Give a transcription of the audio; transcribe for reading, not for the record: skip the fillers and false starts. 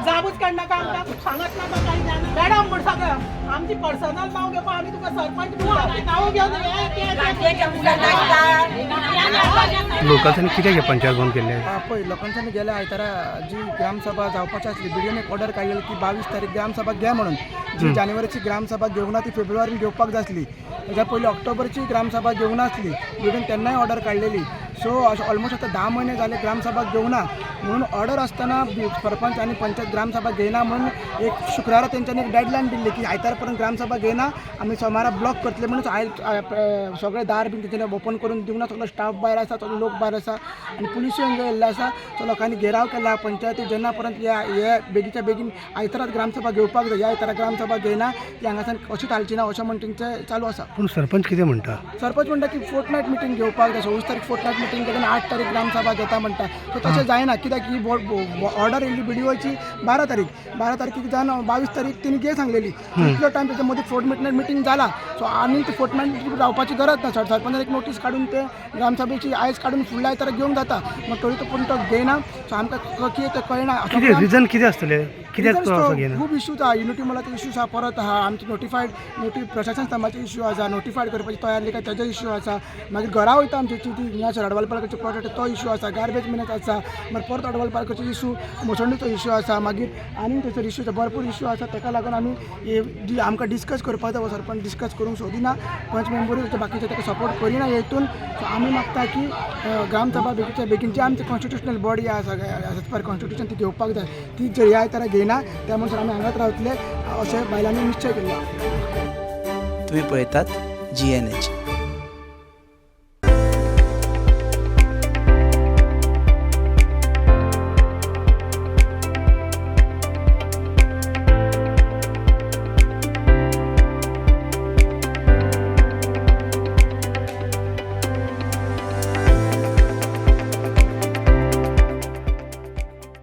जाबूच काडनाका आमकां, सांगत नाका कांय. मॅडम म्हण सगळं आमची पर्सनल नांव घेवपा आमी तुका सरपंच म्हणून नांव घेवन हे, ते, ते. लोकांनी कित्याक हे पंचायत बंद केल्ले? पळय, लोकांच्यानी गेल्या आयतारा जी ग्रामसभा जावपाची आसली, बीडीओन एक ऑर्डर काडलेली की 22 तारीख ग्रामसभा घे म्हणून. जी जानेवारीची ग्रामसभा घेवंक ना, ती फेब्रुवारीन घेवपाक जाय आसली. तेच्या पयलीं ऑक्टोबरची ग्रामसभा घेवंक नासली, बीडीओन तेन्नाय ऑर्डर काडलेली. सो अशें ऑलमोस्ट आतां 10 म्हयने जाले ग्रामसभा घेवंक ना म्हणून. ऑर्डर आसतना सरपंच आनी पंचायत ग्रामसभा घेयना म्हणून एक शुक्रारा तेंच्यांनी एक डेडलायन दिल्ली की आयतार पर्यंत ग्रामसभा घेयना, आमी सोमारा ब्लॉक करतले म्हणून. आयज सगळे दार बीन तेंच्यांनी ओपन करून दिवंक ना. सगळो स्टाफ भायर आसा, सगळो लोक भायर आसा आनी पुलिसूय हांगा येयल्ले आसा. सो लोकांनी घेराव केला पंचायती. जेन्ना पर्यंत ह्या हे बेगीच्या बेगीन आयतारात ग्रामसभा घेवपाक जाय. ह्या आयतारा ग्रामसभा घेयना ती हांगासान कशीच हालची ना, अशें म्हण तेंचें चालू आसा. पूण सरपंच कितें म्हणटा? सरपंच म्हणटा की फोर्टनायट मिटींग घेवपाक जाय. 26 तारीख फोर्टनायट मिटींग घेता आनी 8 तारीख ग्रामसभा घेता म्हणटा. सो तशें जायना, कित्याक ही ऑर्डर येयल्ली बीडीओची 12 तारीख. 12 तारखेक जावन 22 तारीख तिणी घे सांगलेली. इतलो टायम तेच्या मदीं फोर्टनायट मिटींग जाला. सो आनी ती फोर्टनायट मिटींग रावपाची गरज ना. सरपंचान एक नोटीस काडून ते ग्रामसभेची आयज काडून फुडल्या आयतारा घेवंक जाता. मागीर तरी तो पूण तो घेयना. सो आमकां कितें तें कळना. कितें रिजन कितें आसतलें? कित्याक तो असो घेयना? खूब इश्यूज आहा. युनिटी मॉलाचे इश्यूज आहा, परत आहा आमचे नोटिफायड नोटी प्रशासन स्तंभाचे इश्यू आसा, नोटिफायड करपाची तयारी काय तेजो इश्यू आसा. मागीर घरा वयता आमची ती हिंगा अडवाल पार्काचे प्रोजेक्ट, तो इश्यू आसा. गार्बेज मिनट आसा. मागीर परत अडवाल पार्काचो इश्यू, मसंडीचो इश्यू आसा. मागीर आनी थंयसर इश्यू आसा, भरपूर इश्यू आसा. ताका लागून आमी हे जी आमकां डिस्कस करपाक जाय, सरपंच डिस्कस करूंक सोदिना, पंच मेंबरूय बाकीचे ताका सपोर्ट करिना हेतून. सो आमी मागता की ग्रामसभा बेगीच्या बेगीन, जी आमची कॉन्स्टिट्युशनल बॉडी आसा एज पर कॉन्स्टिट्युशन, ती घेवपाक जाय. ती जर ह्या आयतारा घेयना त्या म्हणसर आमी हांगाच रावतले, अशें बायलांनी निश्चय केल्लो. तुम्ही पळयतात जीएनएच.